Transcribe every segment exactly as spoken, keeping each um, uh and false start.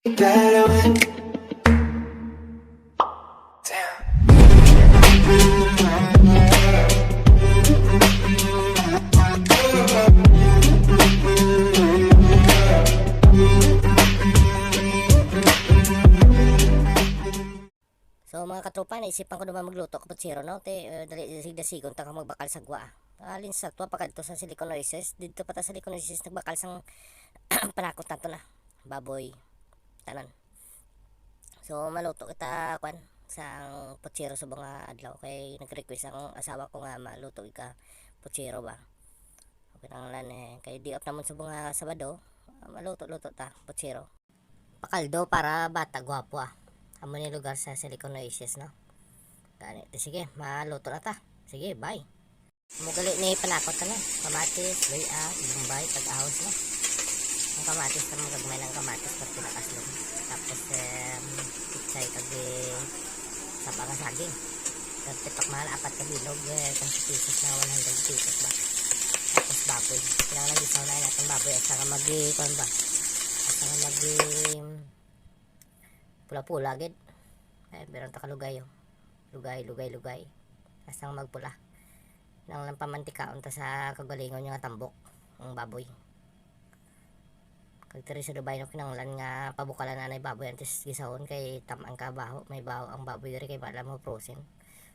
Better when. Damn. So, mga katropa, naisipan ko naman magluto ka putsero, no? Te, eh, dali, sig-, dasigon ta ka magbakal sa gwa. Alin sa tua pa kadto sa Silicon Oasis? Dito pa ta sa Silicon Oasis, nagbakal sang panakot nato na. Baboy. Tanan. So, maluto kita, kwan, sang putsero sa mga adlaw. Kay nag-request ang asawa ko nga maluto ka putsero ba. Okay lang lan eh. Kay di off naman sa mga Sabado, ah, maluto-luto ta, putsero. Pakaldo para bata gwapo, ah. Amo ni lugar sa Silicon Oasis, no? Gani, ti, sige, maluto na ta. Sige, bye. Mugali ni panakot na, kamatis, luya, bombay, kag ahos, no? Ang kamatis, kamo gagmay lang kamatis, pero pinakaslom. Tapos, em, pitsay, kag, eh, saba nga saging. Pero tipak mahal, apat ka bilog, eh, twenty pesos na one hundred pesos ba? Tapos baboy. Kailangan lang gisaw na yun atong baboy. Asa nga magi, kuwan ba? Asa nga magi, pula-pula, gid. Eh, pero ang takalugay, oh. Lugay, lugay, lugay. Asa nga magpula. Kailangan lang pamantikaon ta sa kagalingon nga tambok ang baboy. Kag diri sa Dubai, no, kinahanglan nga pabukalan anay baboy antes gisahon kay tam-, ang kabaho, may baho ang baboy diri kay bala mo frozen.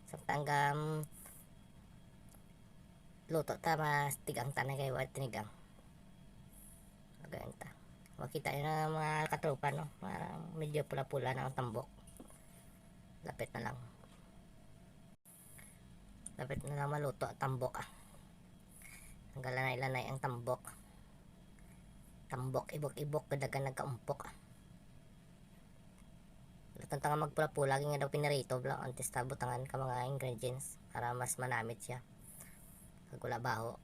Samtang gam-, luto ta, mas tigang ta na kay wa tinigang. Magayon ta. Makita niyo na, mga katropa, no? Parang medyo pula-pula na ang tambok. Lapit na lang. Lapit na lang maluto ang tambok, ah. Ang galanay-lanay ang tambok. Tambok, ibok-ibok, kadagan nagkaumpok, ah. Latang tanga magpula-pula, lagi nga daw pinirito, bla, antes ta butangan ka mga ingredients para mas manamit siya. Kag wala baho.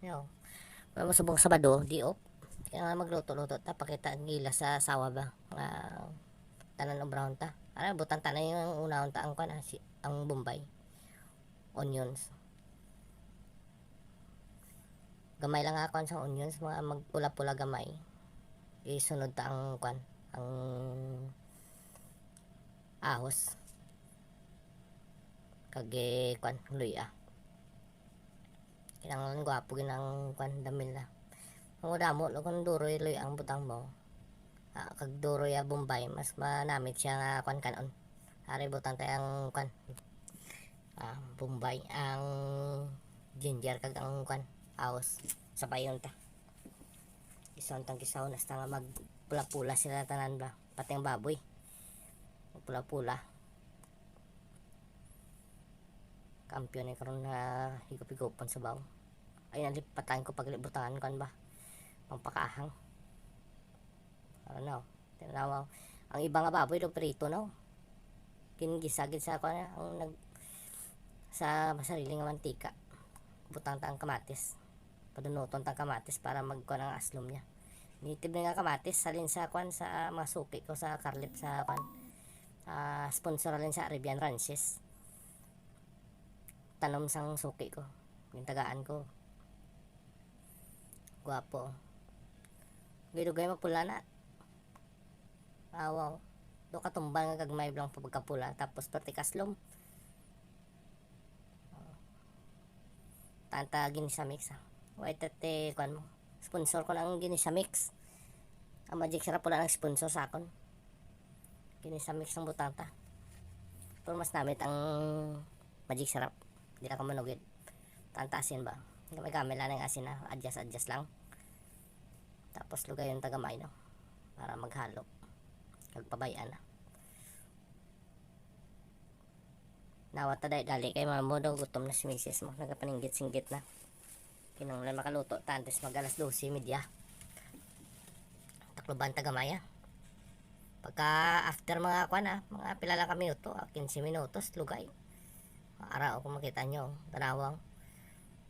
Yo. Wala mo subong Sabado, di off. Kaya nga magluto-luto ta, pakita ang ila sa asawa ba. Nga tanan obrahon ta. Ara, butang ta na yung unahon ta ang kwan, ah, si, ang bombay. Onions. Gamay lang nga kwan sa onions, mga magpula-pula gamay. Isunod ta ang kwan, ang ahos. Kag, eh, kwan, luya. Kinahanglan gwapo gid ang kwan, damila. Ang damo, no, kung duroy luya ang butang mo. Ah, kag duroy a bombay, mas manamit siya nga kwan kanon. Ari butang tayo ang kwan. Ah, bombay, ang ginger kag ang kwan, ahos. Sabayon ta. Isaw tang kisaw, hasta nga magpula-pula sila tanan ba. Pati ang baboy. Magpula-pula. Kampiyon ni karon na higop-higopon sa baw. Ay, nalipatan ko paglibutangan kan ba. Pangpakaahang. Ano? Tanawa. Ang iba nga baboy do prito, no? Gingisa gid sa kuan, ang nag-, sa masarili nga mantika. Butang ta ang kamatis. Padunuton ta ang kamatis para magkuan ang aslom niya. Native ni nga kamatis, halin sa kuan, sa mga suki ko sa Carlet sa kuan. Ah, sponsor halin sa Arabian Ranches. Tanom sang suki ko. Gintagaan ko. Gwapo. Dugay-dugay mapula na. Awaw. Do katumbal nga gagmay lang pagkapula. Tapos perti kaslom. Tanta gini sa mix, ah. Wait, ate, kuan mo. Sponsor ko na ang gini sa mix. Ang Magic Sarap wala nang sponsor sa akon. Gini sa mix ang butang ta. Pero mas namit ang Magic Sarap. Di na ka manugid. Tanta asin ba? Gamay-gamay lang ang asin na. Adjust-adjust lang. Tapos lugayon ta gamay, no? Para maghalo. Kag pabayaan na. Nawat ta dali-dali kay mamo daw gutom na si misis mo. Nagapaninggit-singgit na. Kinahanglan makaluto ta antes mag alas dose y media. Takloban ta gamay, ah. Pagka after mga kwan, ah, mga pila lang ka minuto, ah, quince minutos, lugay. Ara, o kung makita nyo, tanawa.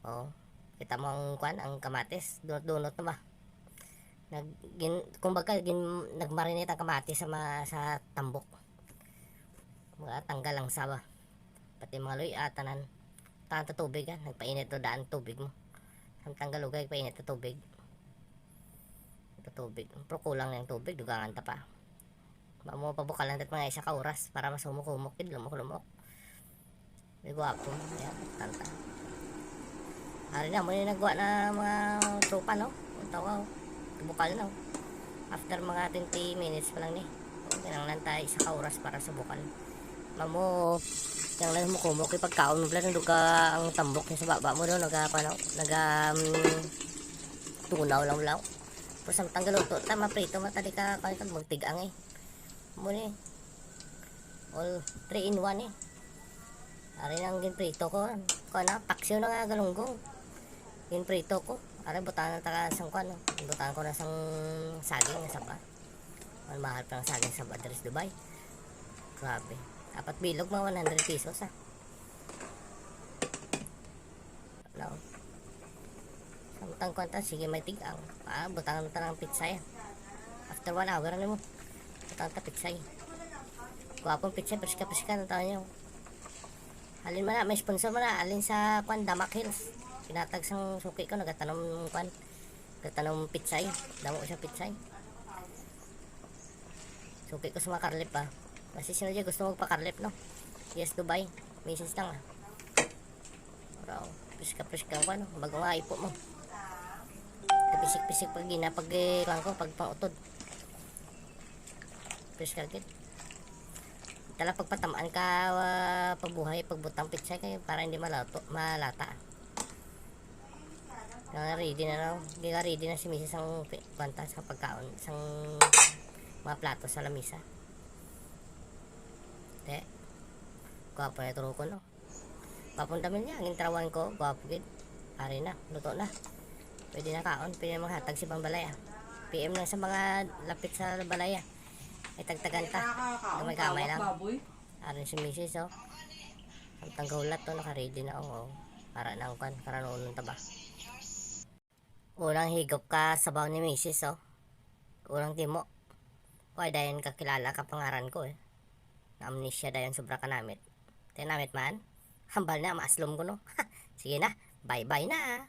O, kita mo ang kwan, ang kamatis, dunot-dunot na ba? Nag-, gin-, kumbaga, gin-, nag-marinate ang kamatis sa ma-, sa tambok. Mga tanggal ang saba. Pati mga luy, ah, tanan. Tanan ta tubig, ah. Nagpainit to daan tubig mo. Ang tanggal ugay, painit ta tubig. Tubig. Pero kulang na yung tubig, dugangan ta pa. Mamo, pabukalan ta mga isa ka oras para mas humok-humok, gid, lumok-lumok. May gwapo. Yan, tanta. Ari na, muna yung nagwa na mga tropa, no? Ang tawa, oh. Bukal na, oh. After mga twenty minutes pa lang ni. Kinanglan tayo isa ka oras para sa bukal. Mamo, kinanglan mo kumok, ipagkaon mo pala, nagduga ang tambok niya sa baba mo, no? Naga, ano, naga, um, tunaw lang, lang. Pero samtang galuto, ta, maprito, matali ka, kaya ka magtigang, eh. Muna, eh. All three in one, eh. Ari na ang ginprito ko. Kuha na, paksiw na nga galunggong. Ginprito ko. Ari, butangan ta ka sang kuan, no? Butangan ko na sang saging nga saba. Ang mahal pa ang saging sa Madras, Dubai. Grabe. Apat bilog, mga one hundred pesos, ah. No? Samtang kuwan ta, sige, may tigang. Ah, butangan ta ng pitsay. After one hour, ano mo? Butangan ta pitsay. Gwapong pitsay, preska-preska na tayo. Alin man na, may sponsor man na. Alin sa kuwan, Damak Hills. Pinatag sang suki ko, nagatanom kuwan. Nagatanom pitsay. Damo siya pitsay. Suki ko sa mga karlip, ah. Kasi sino dyan gusto magpa-karlip, no? Yes, Dubai. Misis lang, ah. Pero, preska-preska ko, ano? Bago nga ipo mo. Kapisik-pisik pag gina, pag, eh, kuwan ko, pag pangutod. Preska gid. Tala pagpatamaan ka, ah, pabuhay, pagbutang pitsay kayo para hindi malato, malata. Nga ready na raw. Di nga ready na si misis ang pi-, kwanta sa pagkaon, sang mga plato sa lamisa. Te, gwapo na truko, no? Gwapo na tamin niya, ang intrawan ko, gwapo gid. Ari na, luto na. Pwede na kaon, pwede na maghatag sa ibang balay, ah. P M lang sa mga lapit sa balay, ah. Ay, tagtagan ta. Gamay-gamay lang. Ari si misis, oh. Ang tanggahulat to, naka-ready na, oh. Para na ang kwan, para noon ta ba. Unang higop ka sabaw ni misis, oh. Unang timo. Why, dayon kakilala ka pangaran ko, eh. Na-amnesia dayon, sobra ka namit. Te, namit man? Hambal na, maaslom ko, no? Sige na, bye-bye na.